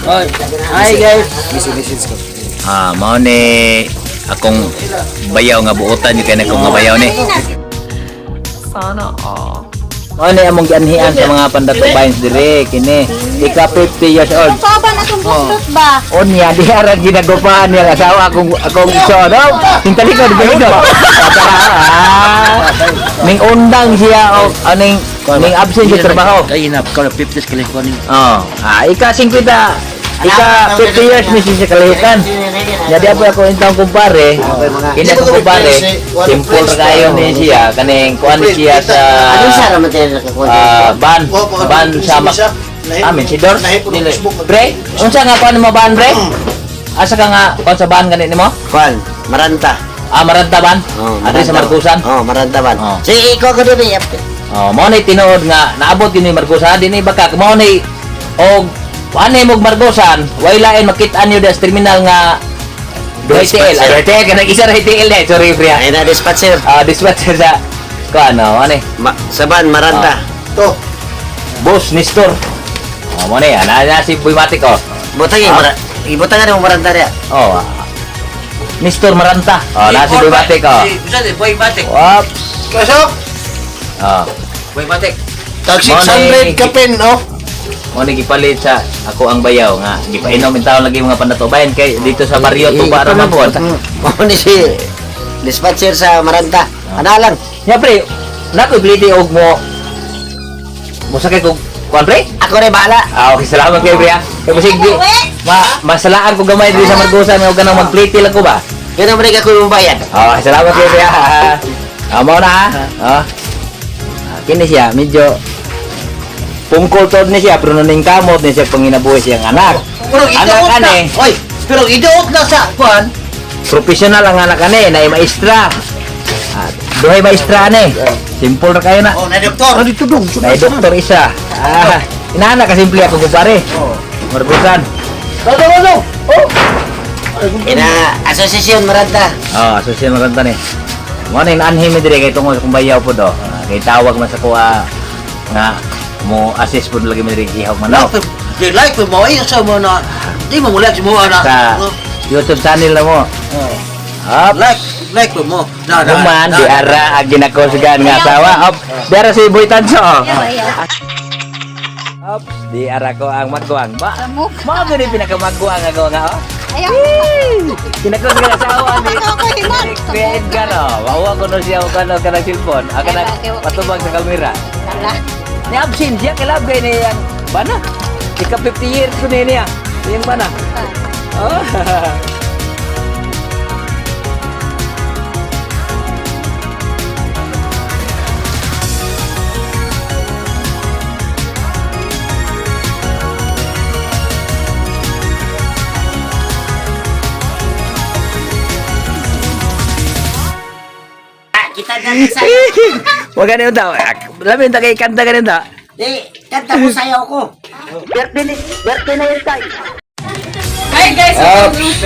Hi guys. Message ko. Ah, mao ni akong bayaw nga buotan yung kay akong nga bayaw ni. Sana all. Mao ni among gianhian sa mga pandato vines dire kini. Ika 50 years old. Ang na itong buslot ba? Onya di ara ginagupaan niya ang asawa akong iso no. Hintalikod dito. Ah. Ning undang siya og aning ning absent sa trabaho. Kay inap ka 50 kalihwan ni. Oh, ah, ika 50, ika 50 years ni siya kalihukan. Jadi apa ako intang kumpare, kini ako kumpare, simple ra kayo ni siya kaning kuan ni siya sa Ano sa raman tayo nakakuha? ah, ban ban sa amin si Dor. Pre, unsa nga kuan mo ban pre? Asa ka nga kuan sa ban gani nimo? Kuan, Maranta. Ah, Maranta ban? Oh, Adri sa Marcusan. Oh, Maranta ban. Oh. Sige, ikaw ko diri. Oh, mao ni tinuod nga naabot yun ni Marcusan dinhi baka mao ni og kuan ni mog Marcusan, way lain makit-an niyo sa terminal nga 2TL. Ah, 2TL kanang isa ra TL eh. Sorry pre. Ay na dispatcher. Ah, dispatcher sa kuan no, ano eh. Ma sa ban Maranta. To. Boss Nestor. Oh, mo ni ana na si Boy Matic oh. Butang Ah. mara. Ibutang mo Maranta dia. Oh. Ah. Nestor Maranta. Oh, na si Boy Matic oh. Boy Matic. Oops. Kasok. Oh. Boy Matic. Tag 600 kapin oh. Mo ni gipalit sa ako ang bayaw nga gipainom in taon lagi mga pandatubayan kay dito sa baryo tuba ra man po. Mao ni si dispatcher sa Maranta. Ana lang. Ya pre, nako ipliti og mo mosakay kog kuan pre? Ako rin bahala. Ah, okay, salamat kay pre ah. Kay basig di ma masalaan ko gamay diri sa Margosan nga og kanang magpliti lang ko ba. Kaya naman ako yung bayad. Ah, salamat kay pre ah. Ah, mo na ah. Ah. Ah, kini siya medyo pungkol tod ni siya pero ning kamot ni siya panginabuhi siyang anak. Pero Anak iduot na. ani. Oy, pero iduot na sa kuan. Professional ang anak ani, na maestra. Ah, duhay maestra ani. Simple ra kayo na. Oh, na doktor. Dito dong. Na doktor isa. Ah, inana ka simple ako kumpare. Margusan. Go go go. Oh. Ina asosasyon Maranta. Oh, asosyo maganda ni. Mo na inaanhi mi dire kay tungod sa kong bayaw po do. Ah, kay tawag man sa kuha nga mo assist po lagi mi dire ihawg manok. Di like mo ay sa mo na. Di mo like mo ana. Sa YouTube channel na mo. Oh. Up. Like like mo. Na na. Human, di ara ang ginakusgan nga asawa. Up, di ara si Boy Tanso. Ayaw, ayaw. Up, di ara ko ang magguang. Ba, Samok. mao gyud ni pinakamagguang ako nga oh. Ayaw. Ginakusgan asawa ni Ako himag. Kuya Edgar oh. Wawa ko no siya og ano kanang cellphone. Ako na patubag sa kamera. Tala. Ni absent siya kilab kay ni ang bana. Ika 50 years ko ni niya. Iyang bana. Oh. Ah, kita na sa. Wag gani unta. Labi unta kay kanta gani unta. Di, kanta ko sayaw ko. Birthday na yun tayo. Hi guys! Oops.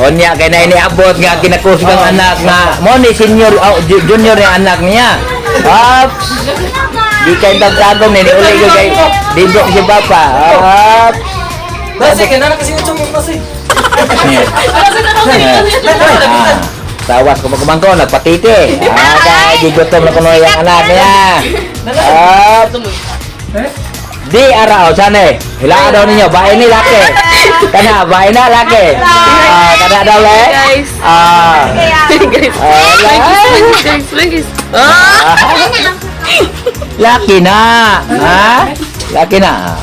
Onya kay na iniabot nga kinakusgang anak nga mo ni senior oh, junior ni anak niya. Oops. Di kay tagtagom ni uli ko kay dibok si papa. Oops. Basi kay na kasi utong mo basi. Ah, tawas ko magkumangko nagpatiti. Ah, kay gigutom na kuno yang anak niya. Oops. Di ara o sana eh. Hilaan daw ninyo, bae ni laki. Kana bae na laki. Ah, kana daw le. Guys. Ah. Guys. Ah, Guys, guys. Ah! Laki na. Ha? Laki na.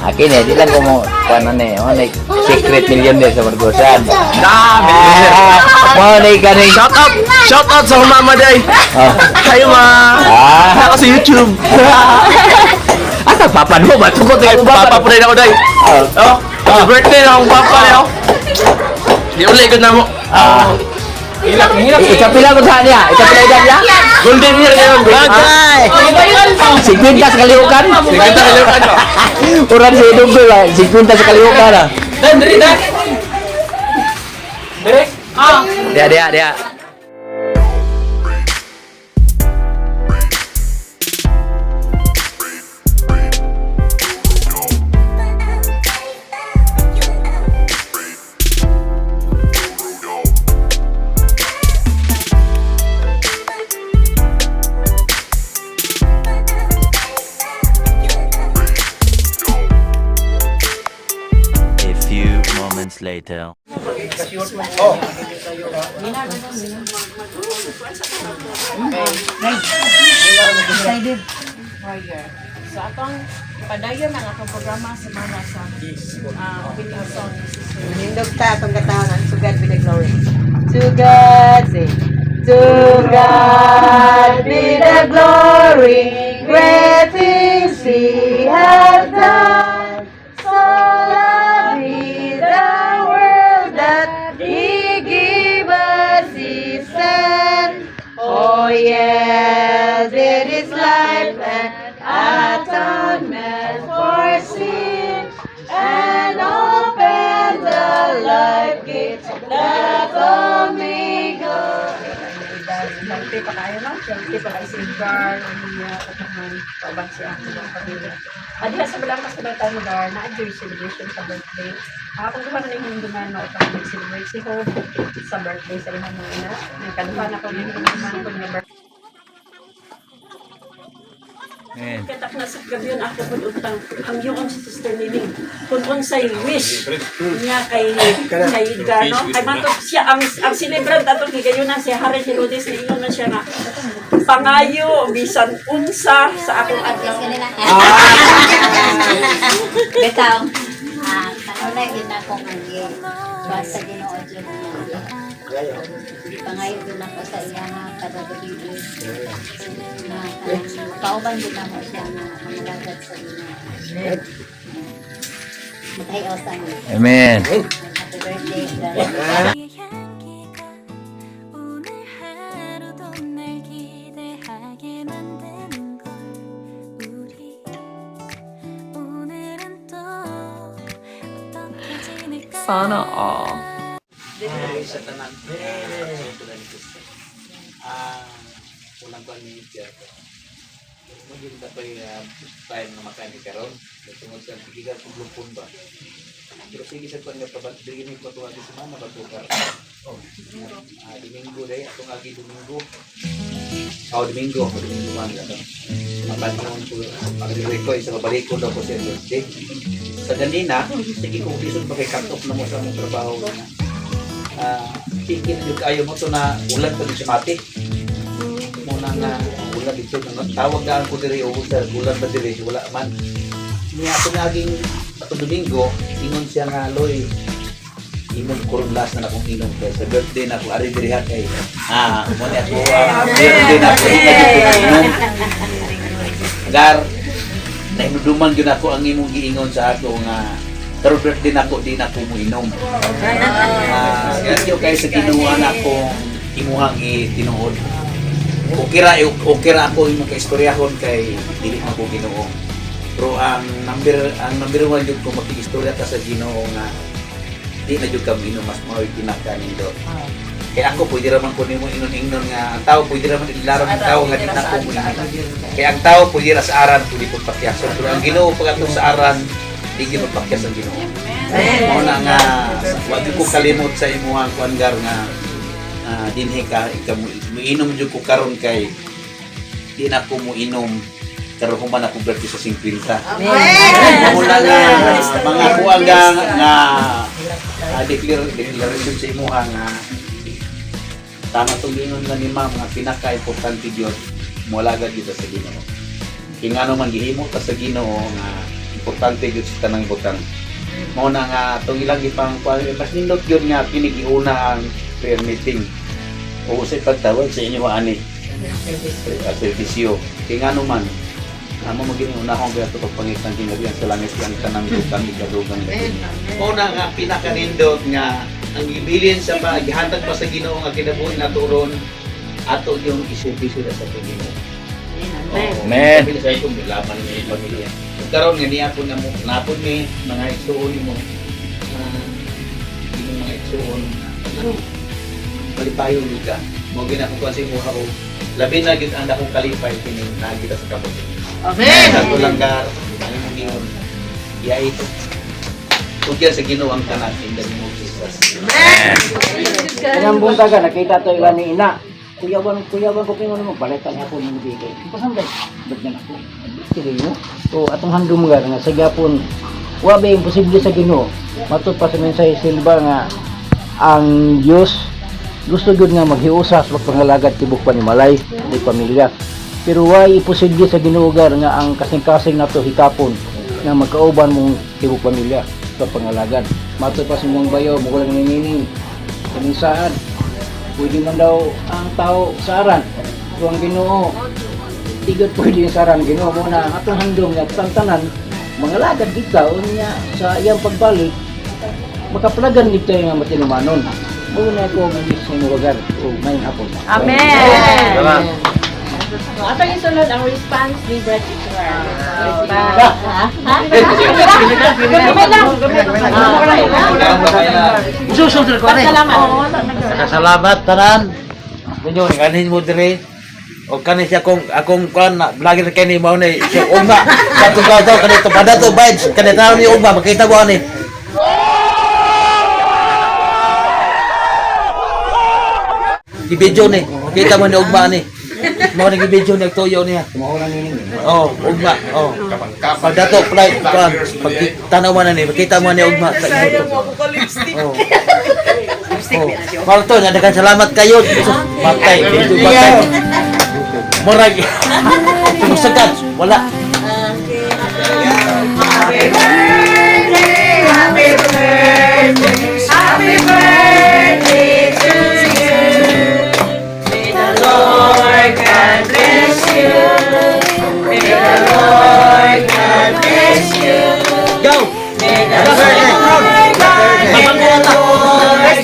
Akin eh, di lang ko mo kuan ano eh, mo na secret millionaire sa Margosan. Ah, millionaire. Mo na kaning Shout out! Shout out sa akong mama day! Ah. Kayo ma! Ah. Ako sa YouTube! Asa papa mo ba? Tukot Ay, kay papa po rin ako day! Ah. Oh, happy birthday na akong papa niyo! Di uli ko na mo. Ah. Ikapila ko sa niya. Ikapila edad niya. Golden year ngayon. Bagay! 50 sa kalihukan. 50 sa kalihukan, oh. Uran si Idog ba? 50 sa kalihukan ah. Dan, diri, dan! Diri! Ah! Dia dia dia. later. Prayer. So atong padayon ang atong programa sa mga sa opening song ni Sister. Nindog ta atong katawhan. To God be the glory. To God, say. To God be the glory. Great things He hath done. So loved He the world that He gave us His Son. Oh yes, it is life and atonement for sin, and open the life gates that all may go. Dante pa kayo, no? Dante pa kayo si Edgar, ang iya katahan, kauban siya ang ibang pamilya. Adiha sa Balangkas Kabataan lugar, na enjoy celebration sa birthday. Ah, kung duha na ning hinumduman no, upang nag-celebrate si Hope sa birthday sa imong mga anak. Nagkaduha na ko ning hinumduman ko nga birthday. Amen. Katak na sa gabi yun ako kung utang ang yung si Sister Nining kung unsay wish niya kay Edgar, no, kay matod siya ang celebrant atong higayunan, si Harry Herodes, niingon man siya nga pangayo bisan unsa sa akong adlaw. Bitaw. Ah, kanunay yun ako nga gi. Basta Ginoo jud nga. Pangayo din ako sa iya nga kada gabi. Na kanang mapauban din ako siya nga mangalagad sa Ginoo. Matay sa ni. Amen. Happy birthday, Dad. 향기가 오늘 하루도 날 기대하게 만드는 걸. 우리 오늘은 또 어떻게 지낼까? Sana all. Sa tanan. Ah, unang ko ni Jeff. Maging dapat time na makain karon. Tungod sa giga kong lupon ba. Pero sige sa kuan nga pabat dili ni ko tuwa sa mama ba to. Oh. Ah, Domingo day atong agi Domingo. Oh, Domingo, Domingo man ka. Mapanahon ko pag ko isa pabalik ko daw ko sa birthday. Sa ganina, sige kung lisod pa kay cut off na mo sa among trabaho na. Ah, sige na jud kayo mo to na ulan pa sa mati. Muna nga ulan dito nang tawag daan ko diri o sir, ulan ba diri wala man. Niya ato naging ato Domingo, ingon siya nga loy imong kuron last na akong inom kay sa birthday na ako ari diri ha kay mo ni ako birthday na ako inom. Gar nahinuduman gyud ako ang imong giingon sa ako nga pero birthday na ako di na ako mo inom. Thank you kay sa Ginoo na akong imuhang itinuod. Okay ra ako imong kaistoryahon kay dili man ko Ginoo. Pero ang number one jud kung makiistorya ka sa Ginoo nga di na jud ka minom, mas mao'y pinaka-nindot. Kaya ako pwede ra man ko nimo ingon-ingnon nga ang tao pwede ra man ilaro ng tao nga di na ko moinom. Kaya ang tao pwede ra sa aran pwede pud pakyason. Pero ang Ginoo pag atong sa aran di gyud magpakyas ang Ginoo. Mao na nga wa gyud ko kalimot sa imuhang kuan gar nga dinhi ka ikaw moinom jud ko karon kay di na ko moinom karon human ako birthday sa 50. Mao na nga mga kuan nga nga declaration sa imuha nga tama tong giingon nga ni ma'am nga pinaka-importante gyud moalagad gyud ta sa Ginoo. Kay ngano man gihimo ta sa Ginoo nga importante gyud sa tanang butang. Mao na nga tong ilang gipang kuan mas nindot gyud nga kini giuna ang prayer meeting. O sa pagtawag sa inyo ani serbisyo. Kay ngano man amo mo gini unahon kaya ito pagpangitang kinarian sa langit ang tanang butang ikadugang. Mao na nga pinakanindot nga ang gibilin sa paghatag pa sa Ginoo nga kinabuhi naturon ato yung iserbisyo na sa Ginoo. Amen. Pamilya sa itong laban ni pamilya. Ug karon nga niya po na mo napon ni mga igsuon nimo. Imong mga igsuon. Malipayon gyud ka. Mao gina ko sa imuha og labi na gyud ang dakong kalipay kini naa kita sa kabot. Amen. Sa lang gar ang imong giingon. Iya ito. Ug sa Ginoo ang tanan in the name of Jesus. Kanang buntaga nakita to ilan ni ina. Kuyawan, kuyawan ko kingon mo balitan ako ng bigay. Pasan ba? Ba't na ako? Sige mo. So atong handom nga nga sa gyapon Wa ba imposible sa Ginoo? Matud pa sa mensahe Silva nga ang Dios gusto gyud nga maghiusas magpangalagad tibok panimalay di pamilya. Pero way imposible sa Ginoo gar nga ang kasing-kasing nato hikapon nga magkauban mong tibok pamilya sa pangalagad. Matud pa sa imong bayo, mo lang ni kaminsahan. Pwede man daw ang tao saran. Pero ang Ginoo, tigot pwede yung saran. Ginoo mo na ang atong handom nga tantanan, mangalagad gid ka unya sa iyang pagbalik makaplagan gid tayo nga matinumanon. Mao na ko ang sa imuwagan o ngayong hapon. Amen. Tama. Ato yung sunod ang response ni Brad Israel. Response. Ha? Gamay lang. Susunod ko ani. Salamat. Salamat tanan. Ninyo kanin mo dire. O kanin siya akong akong kuan na vlogger kay ni mao ni siya ugma. Katong ka daw kani to padato vibes kani taon ni ugma makita mo ani. Gibidyo ni, makita mo ni ugma ni. Mao ni gibidyo ni tuyo niya. Oh, ugma. Oh. Pagdato flight kuan pag tanaw man na ni makita mo ni ugma sa inyo. Oh. Oh. Marto, nga daghang salamat kayo. Patay, dito patay. Murag. Tumusagan, wala. Happy birthday to you. May the Lord God bless you. May the Lord God bless you. Go. May the Lord God bless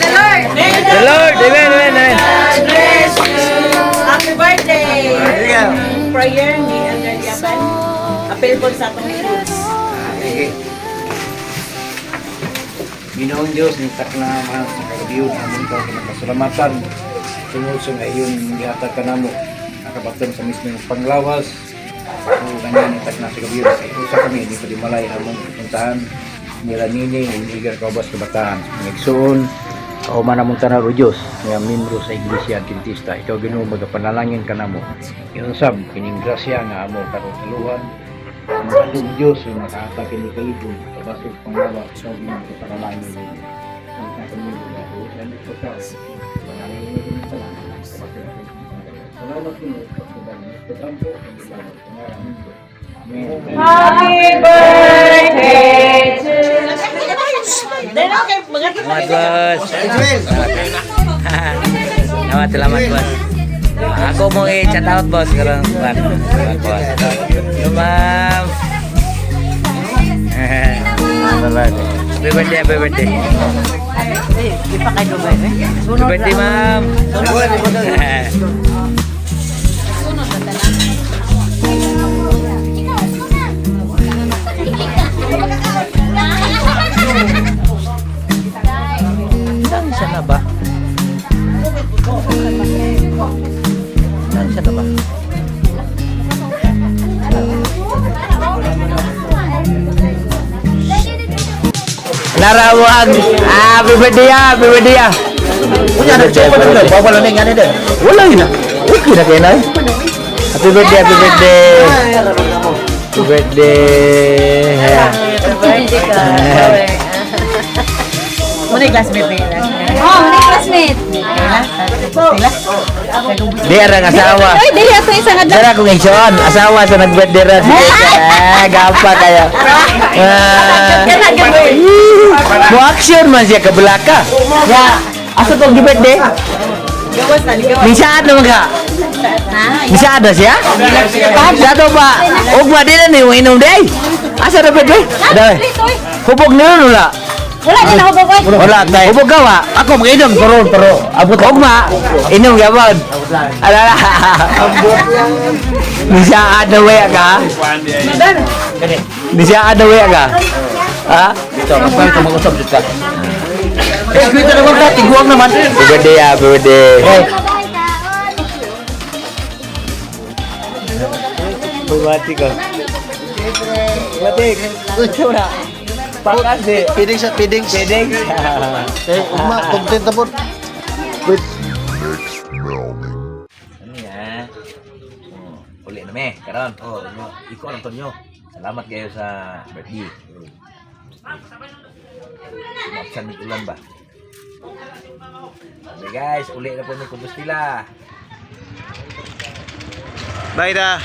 the Lord. May the The Lord, amen, amen, amen. God bless you. Happy birthday! Prayer ni Elder Yaban. Apel po sa atong foods. Ginoong Diyos, ni takna mahal sa kagabiyon, among ka kinakasalamatan. Tungod sa ngayon, gihatag ka namo, nakabaton sa mismo panglawas, o ganyan ni takna sa gabiyon, sa usa kami, ni padimalay among pupuntahan, nila nini, inigar kaubas kabataan, nagsuon, kauman among tanan o Diyos, nga membro sa Iglesia Adventista, ikaw Ginoo magapanalangin ka namo. Iunsab kining grasya nga amo karon taluhan, ang Diyos yung nakahatag kini kalibon, kabasog panglawas, ikaw Ginoo magapanalangin ninyo. Happy birthday to Salamat, boss. Salamat, salamat, boss. Ako mo i-chat out, boss. Karon, boss. Boss. Hello, ma'am. Happy birthday, happy birthday. Happy birthday, ma'am. Ilang siya na ba? Ilang siya na ba? Larawag! Ah, happy birthday ah! Happy birthday ah! Unya na siya pa dito. Wala na ngani din. Wala yun ah! Okay na kayo na eh. Happy birthday, happy birthday! Happy birthday! Birthday ka. Muna yung classmate nila. Oh, ni classmate. Di arang asawa. Ay, dili ato isang adlaw. Dara kong igsoon, asawa sa nag-birthday ra si Kesa. Ah, gapa kayo. Ah. Mo action man siya kabulaka. Ya, asa tong gi-birthday? Gawas na, gawas. Misaad naman ka. Misaad na siya? Sa to pa. Ugma di na ni mo inom day. Asa na birthday? Dai. Hubog niyo wala. Wala din ako baboy. Wala tay. Hubog ka wa. Ako maginom pero pero abot Ugma inom gyapon. Ala. Misaad na waya ka? Misaad na waya ka? Ha? Dito, mas ko mag-usap dito ka. Eh, kwita naman ka, tiguang naman. Happy birthday, happy birthday. Bumati ko. Bumati. Gusto na. Pakasi. Piding sa piding. Pwede. Eh, ugma, content na po. Ano ya? Oh, uli na me, karon. Oh, iko lang tonyo. Salamat kayo sa birthday. Mapsan mig ulan ba. Okay guys, uli na po mi Compostela. Bye da.